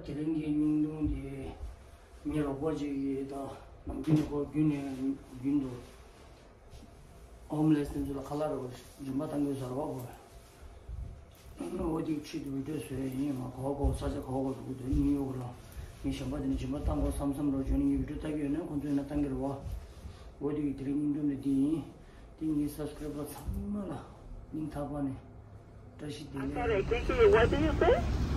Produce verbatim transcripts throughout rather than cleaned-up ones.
དེ་རིང་གི་བརྙན་ཐུང་འདི་ངའི་རོགས་པ་ཅིག་གིས་ད་ནམ་རྒྱུན་ནས་ཁོ་རྒྱུན་ནས་རྒྱུན་དུ་ཧོམ་ལེས་དེ་ཚོ་ལ་ཁ་ལག་རོགས་རིན་པ་བཏང་གི་ཡོད་ཟེར་བ་གོ། འོ་དེའི་ཆེད་དུ་བི་ཌིའོ་བཟོས་ཡིན། ང་ག་བ་ག་བ་ས་ཆ་ག་བ་ག་བ་འདུག་དེ་ནིའུ་ཡོག་ལ་མི་གཞན་པ་དེ་ནས་རིན་པ་བཏང་དགོས་བསམ་བསམ་རོགས་བྱུང་ནས་ངས་བི་ཌིའོ་ལྟ་གི་ཡོད་ན་ཁོང་ཚོས་ན་བཏང་གི་རེད་བ། འོ་དེ་གི་དེ་རིང་བརྙན་ཐུང་འདི་འདི་ཡིན། དེ་ངའི་སབ་སི་ཀ་རའེ་བར་ཚང་མ་ལ་སྙིང་ཐག་པ་ནས་བཀྲ་ཤིས་བདེ་ལེགས། Sorry, K K, what did you say?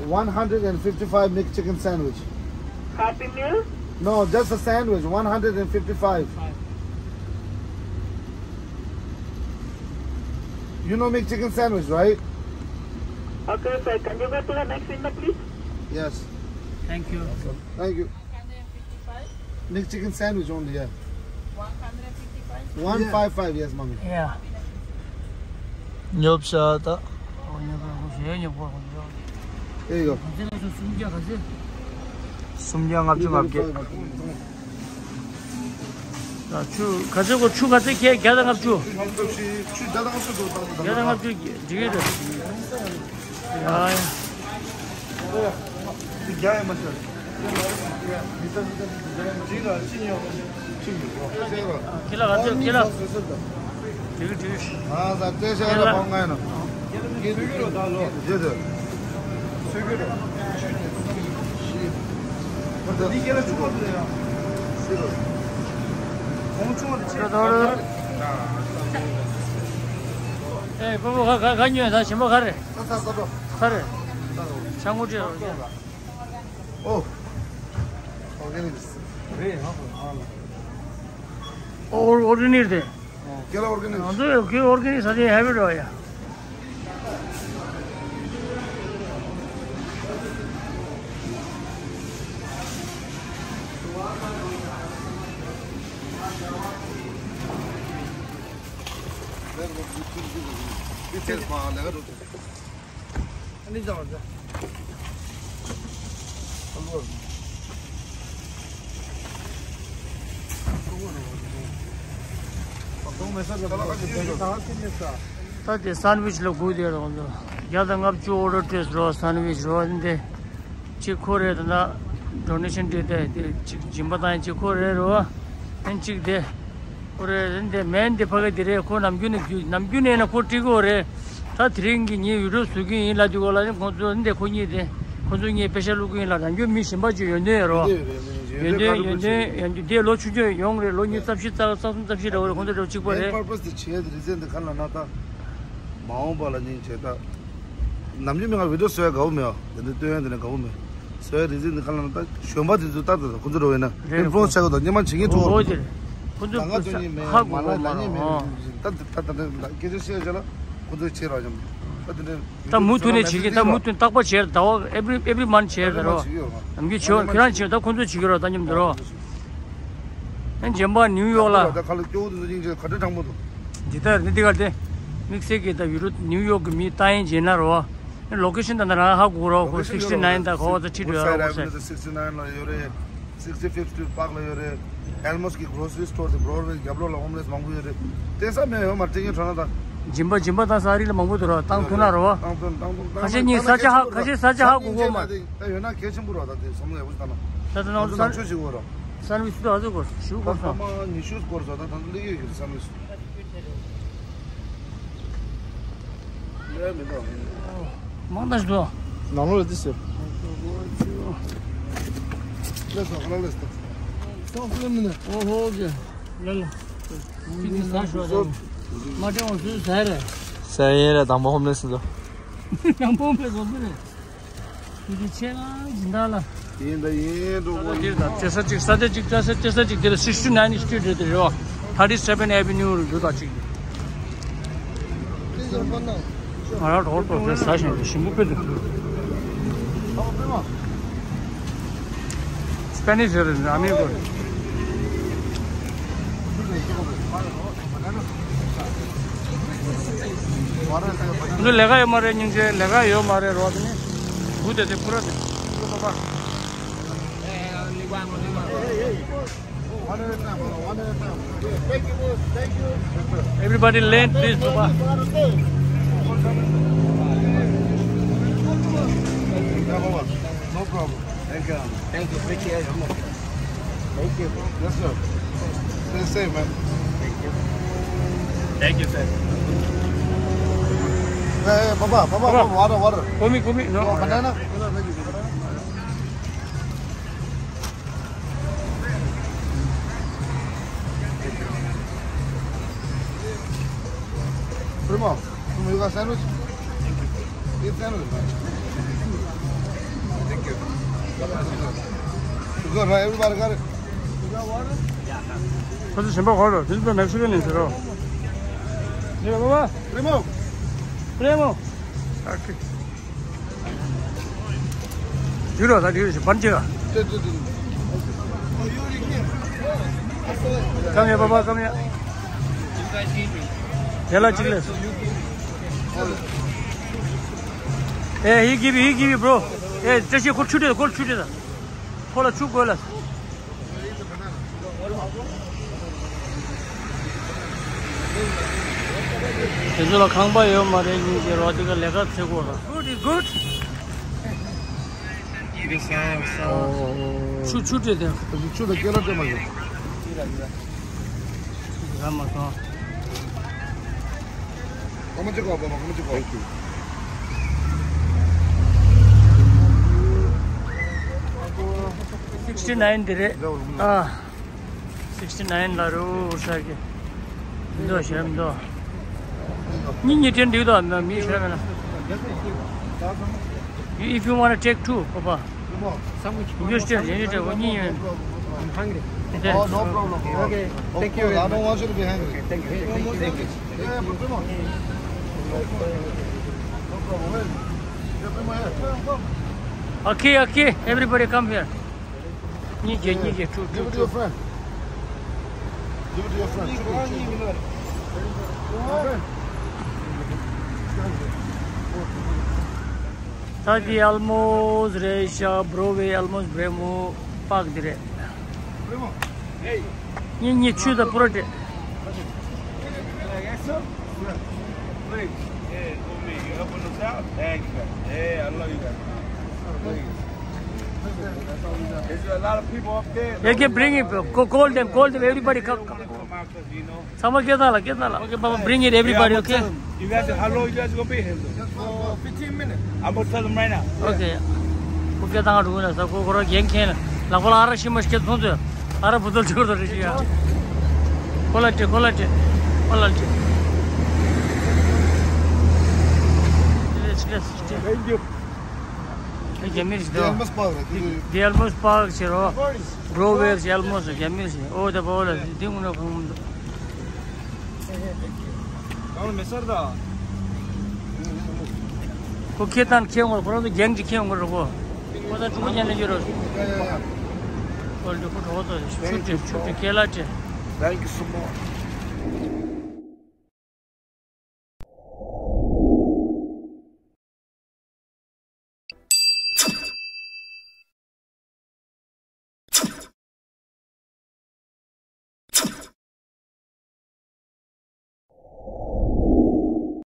One hundred and fifty-five McChicken sandwich. Happy Meal? No, just a sandwich, one hundred and fifty-five. You know McChicken sandwich, right? Okay, sir. Can you go to the next window, please? Yes. Thank you. Thank you. One hundred fifty-five? McChicken sandwich only, yeah. One hundred fifty-five? One five five, yes, mommy. Yeah. ཉོབ་ཤ་ད། ཨོ་ཉོབ་པ་ཞེས་ཉོབ་པ་ཁོང་ཚོ། There you go. ག་ཚད་ལ་སོ་སུམ་བརྒྱ་ག་ཚད། སུམ་བརྒྱ་ལྔ་བཅུ་ང་བརྒྱད། ཆུ་ག་ཚད་གོ་ཆུ་ག་ཚད་ཁྱེད་བརྒྱ་དང་ལྔ་བཅུ། ཆུ་བརྒྱ་དང་ལྔ་བཅུ་འགྲོ་ད་ད་ད། བརྒྱ་དང་ལྔ་བཅུ་འགྲིག་གི་རེད། ཡ་ཡ། འདི་རྒྱ་ཡ་མ་ཤར། འདི་ལ་ཅི་ཉོ། ཅི་ཉོ། ཁྱི་ལ་ག་ཚོད་ཁྱི་ལ། འགྲིག་འགྲིག་ང་ཟ་ཏེ་ཤ་ལ་ཕོང་ང་ཡིན་ནོ། ཡེ་དེ། འདི་ཁྱི་ལ་ཆུང་བ་དེ་ཡ། ཁོང་ཆུང་བ་དེ་ཆེ། ཨེ་པོ་པོ་ག་ག་ག་ཉོས་ད་ཞིམ་པོ་ག་རེད། ས་ས་ས་ཏོ། ག་རེད། ཆང་ངུ་ཅེ་རོ། ཨོ། ཨོར་གེ་ནིག་རེད། ཧ་གོ་ཧ་ལ། ཨོ་ཨོར་གེ་ནིག་རེད། ཨོ་ཀེ་ལ་ཨོར་གེ་ནིག་ང་ཚོ་ཡོད་ཀེ་ཨོར་གེ་ནིག་ས་དེ་ཧེ་བི་རོ་ཡ། ད་དེ་སན་ཝིཆ་ལ་སྒུག་བསྡད་རོགས་འདུག་བརྒྱ་དང་ལྔ་བཅུ་ཨོ་ཌར་སྤྲད་རོགས། སན་ཝིཆ་རོགས་འདི་གཅིག་ཁོ་རེད། ད་ད་ཌོ་ནེ་ཤན་སྤྲད་དེ་དེ་གཅིག་སྦྱིན་པ་བཏང་གཅིག་ཁོ་རེད་རོགས། ཨན་གཅིག་དེ། ཁོ་རེ་རེ་འདི་མེན་འདི་ཕ་གི་འདི་རེད། ཁོ་ནམ་རྒྱུན་ནས་རྒྱུ་ནམ་རྒྱུན་ནས་ན་ཁོ་ཀྲི་གོ་རེད། ད་དེ་རིང་གི་ངའི་ཡུ་ཊུབ་བཟོ་གི་ཡིན་ལབ་དུས་གོ་ལ་ནི་ཁོང་ཚོ་འདི་ཁོ་གཉིས་དེ་ཁོང་ཚོ་གཉིས་པེ་ཤ་བླུག་གི་ཡིན་ལ། རང་རྒྱུ་མི་གཞན་པ་ཅིག་ཡོན་ཏན་ཡོད་རོ། ཡོན་ཏན་ཡོན་ཏན་ཡོན་ཏན་འདི་ལོ་ཆུང་ཆུང་ཡོང་རེད། ལོ་ཉི་ཤུ་རྩ་བཞི་རྩ་རྩ་གསུམ་རྩ་བཞི་འདྲ་བོ་རེད། ཁོང་ཚོ་འདྲ་བོ་གཅིག་པ་རེད། པར་པ་སི་དེ་བྱས་དེ་རི་ཛན་དེ་ག་ལ་ན་ད་མ་འོངས་པ་ལ་སྙིང་རྗེ་ད། ནམ་རྒྱུན་མི་ང་བི་ཌིའོ་བཟོ་ཡ་དགའ་བོ་མེད་ཨ། དེ་འདྲ་སྟོན་ཡ་དེ་འདྲ་དགའ་བོ་མེད། བཟོ་ཡ་རི་ཛན་དེ་ག་ལ་ན་ད་གཞོན་པ་དེ་ཚོ་ད་ད་ཁོ་ཚོ་འགྲོ་བས་ན་རེད། ཨིན་ཕུ་ལུ་ཨེན་སི་བྱ་དགོས་ད་སྙན་མ་བྱེད་མཁན་ཚོ་འོ་དེ་རེད། ཁོ་ཚོ་ད་ང་ཚོ་གཉིས་མེད་ཧ་མ་གོ་ལ་གོ་ལ་མ་གཉིས་མེད་རོ། ད་ད་ད་ད་སྐད་ཆ་བཤད་བྱ་ལ་ཁོ་ཚོ་བྱེད་རོགས་ཀྱང་ད་དེ་འདྲ་ད་མུ་མཐུད་ནས་བྱེད་ཀྱི་ད་མུ་མཐུད་རྟག་པར་བྱེད་ཟླ་བ་every every month་བྱེད་ད་རོ། ནམ་རྒྱུན་བྱེད་ཁྱོད་རང་བྱེད་ད་ཁོ་ཚོ་བྱེད་ཀྱི་རོ། ད་མཉམ་དུ་རོ། ཨན་རྗེན་པ་ནིའུ་ཡོག་ལ། ད་ཁ་ལ་སྐྱོ་བོ་དེ་ཚོ་སྙིང་རྗེ་ག་འདྲ་དྲང་པོ་འདུག་འདི་ལྟར་ནི་འདི་གར་དེ་དམིགས་བསལ་གྱི་ད་ཡུ་རོབ་ནིའུ་ཡོག་གི་མི་ལྟ་ཡིན་བྱས་ན་རོ། ལོ་ཀེ་ཤན་ད་ནི་རང་ཧ་གོ་རོ། ཁོ་སིག་སི་ཊི་ནའིན་ད་ག་བ་ད་ཁྲིད་འགྲོ་ཡ་རོ། སིག་སི་ཊི་ནའིན་ལ་ཡོད་རེད། སིག་སི་ཕིབ་སི་ཊི་རི་པཱག་ལ་ཡོད་རེད། ཨེལ་མོ་སི་གི་གྷོ་རོ་སི་རི་སི་ཊོར་དེ་བྷོ་རོ་ཌ་ཝེ་རྒྱབ་ལོགས་ལ་ཧོམ་ལེ་སི་མང་པོ་ཡོད་རེད། དེ་ས་མེད་ཡོད་མ་རེད། ཅིག་ཁྲོ་ན་ད། སྦྱིན་པ་སྦྱིན་པ་དང་ས་རི་ལ་མང་པོ་འདུག་རོ། བཏང་ཐུབ་ན་རོ། བཏང་ཐུབ་བཏང་ཐུབ། ཁ་ཤས་གཉིས་ས་ཆ་ཧ་ཁ་ཤས་ས་ཆ་ཧ་གོ་གོ་མ། ད་ཡོད་ན་གལ་ཆེན་པོ་རོ། ད་དེ་བསམ་བློ་ཡག་པོ་ཞིག་བཏང་ན། ད་ད་ནང་ང་ཚོ་ནང་ཆོས་ཞིག་འོ་རོ། སན་ཝིཆ་དུ་ཨ་ཟུ་གོ་ཞུ་གོ་སོང་། སྐར་མ་ཉི་ཤུ་སྐོར་སོང་ད་ད་སླེབས་ཡོད་ཀྱི་རེད་སན་ཝིཆ། ལས་མི་འདུག་མང་ད་ཞིག་འདུག་ནང་ལོགས་ལ་ཏི་ཟེར། ལས་སོ་ཁ་ལ་ལས་སོ། སོ་ཁ་ལ་མི་ནས། ཨོ་ཧོ་ཀེ་ལ་ལ། ཁྱི་དེ་ཟ་ཤོག་ད། མ་དྲན་བ་སུས་ཟ་རེད། ཟ་ཡིན་རེད། དང་པོ་ཧོམ་ལེ་སི་འདུག་དང་པོ་ཧོམ་ལེ་སི་འདུག་རེད། དེ་ཆེ་ང་སྦྱིན་བདག་ལ། ཡིན་ད་ཡིན་འགྲོ་གོ་ཡིན། ད་ཅེ་ས་གཅིག་ས་ཆ་གཅིག་ཅེ་ས་ཅེ་ས་གཅིག་དེ་ལ་སིག་སི་ཊི་ནའིན་སི་ཊི་རེད་དེ་རེད་བ། ཐར་ཊི་སེ་བན་ཨེ་བྷི་ནིའུ་རུ་འདུག་ད་གཅིག་ང་རང་རོགས་ཏོ་དེ་ཟ་ཞིང་དེ་ཞིམ་པོ་དཔེ་འདུག་སྤེ་ནིཤ་རེད་ཨ་མི་གོ། འདི་ལས་ཀ་ཡོད་མ་རེད། སྙིང་རྗེ་ལས་ཀ་ཡོད་མ་རེད་རོགས་དེ་ནི། བུ་དེ་དེ་ཕུ་ར་དེ་ཕུ་ར་པ། Everybody land, please, Papa. No problem. Thank Thank you. Appreciate it. Thank you. Yes, sir. Stay safe, man. Thank you. Thank you, sir. Hey, hey, Papa, Papa, Papa. Papa, water, water. Komi, komi, no. Oh, banana. Primo, you got sandwich? Eat sandwich, man. Thank you. You good, right? Everybody got it? You got water? ཁོ་ཚོ་ཞིམ་པོ་གོ་རོ། This is the Mexican in Zero. Yeah, Baba. Primo. Primo. Okay. ཡུ་རོ་ད་ཡུ་རོ་ཞིག་པན་ཅི་ར། Come here, Baba, come here. དེ་ལ་གཅིག་ལས། Hey, he give you, he give you, bro. Hey, བཀྲ་ཤིས་ཁོ་ཆུ་དྲི་ཁོ་ཆུ་དྲི་ད། ཁོ་ལ་ཆུ་དགོས་ལ། དེ་ཚོ་ལ་ཁང་པ་ཡོད་མ་རེད། ཉིན་གྱི་རོ་དེ་ག་ལས་ཀ་བྱེད་དགོས་ལ། Good is good. ཆུ་ཆུ་སྤྲད་དེ། ཆུ་དང་ཀེ་ལ་སྤྲད་མ་ཡོང་། ར་མ་སོང་། How much you got, Baba? How much you got? Thank you. Sixty nine དེ་རེད། ཨ། Sixty nine ལ་རུ་ས་གི། མི་འདུག་ཞེ་མི་འདུག་གཉིས་གཉིས་སྤྲད་འགྲིག་འདུག་མི་ཞེ་མེད་ན། If you wanna take two, Papa. You just take, you take, གཉིས་ཡོད། I'm hungry. Oh, no problem. Okay, thank you. I don't want you to be hungry. Thank you. Thank you. Thank you. Yeah, but come on. No problem. Hey, yeah, come on here. Okay, okay. Everybody come here. གཉིས་བརྒྱད་གཉིས་བརྒྱད། Two, two, two. Give it to your friend. Give it to your friend. ད་འདི་almost རེད་ཤག Broadway, almost Bremo Park འདི་རེད། གཉིས་གཉིས་ཆུ་དང་པོ་རེད། Please. Yeah, for me. You helping us out? Thank you, guys. Yeah, I love you guys. Please. There's a lot of people up there. You can bring it, bro. Go call them, call them. Everybody come, come, come. Come out 'cause, you know. ཚང་མ་སྐད་བཏང་ལ་སྐད་བཏང་ལ། Okay, Baba, bring it, everybody, okay? You guys, how long you guys gonna be here? Just for fifteen minutes. I'm gonna tell them right now. Okay. ཁོ་སྐད་བཏང་འགྲོ་ན་ས་ཁོ་ཁོ་ར་རྒན་མཁན་ལག་པ་ལ་ཨ་ར་ཤི་མ་སྐད་མཐོང་ཚོད། ཨ་ར་བུ་དོལ་ཆོར་དོ་རེ་ཤི་ཡ། ཁོ་ལ་ཏྲེ་ཁོ་ལ་ཏྲེ་ཁོ་ལ་ཏྲེ། Thank you. རྒྱ་མི་རེད་དོ། Elmwood Park རེད། འདི་Elmwood Park ཟེར་རོ། Broadway Elmwood རྒྱ་མི་རེད། ཨོ་དེ་བོ་ལ་འདི་ངུ་ན་ཁོང་། གང་མེད་སར་ད། ཁོ་ཁེ་ཏང་ཁེ་ངོ་ཁོ་རང་ཚོ་རྒྱང་གི་ཁེ་ངོ་རོ་ཁོ། ཁོ་ད་ཕྲུ་གུ་ཉན་ན་ཡོད་རོ། ཁོ་ལ་ཁོ་གྲོགས་ཚོ་ཆུ་ཏྲེ་ཆུ་ཏྲེ་ཁེ་ལ་ཏྲེ། Thank you so much.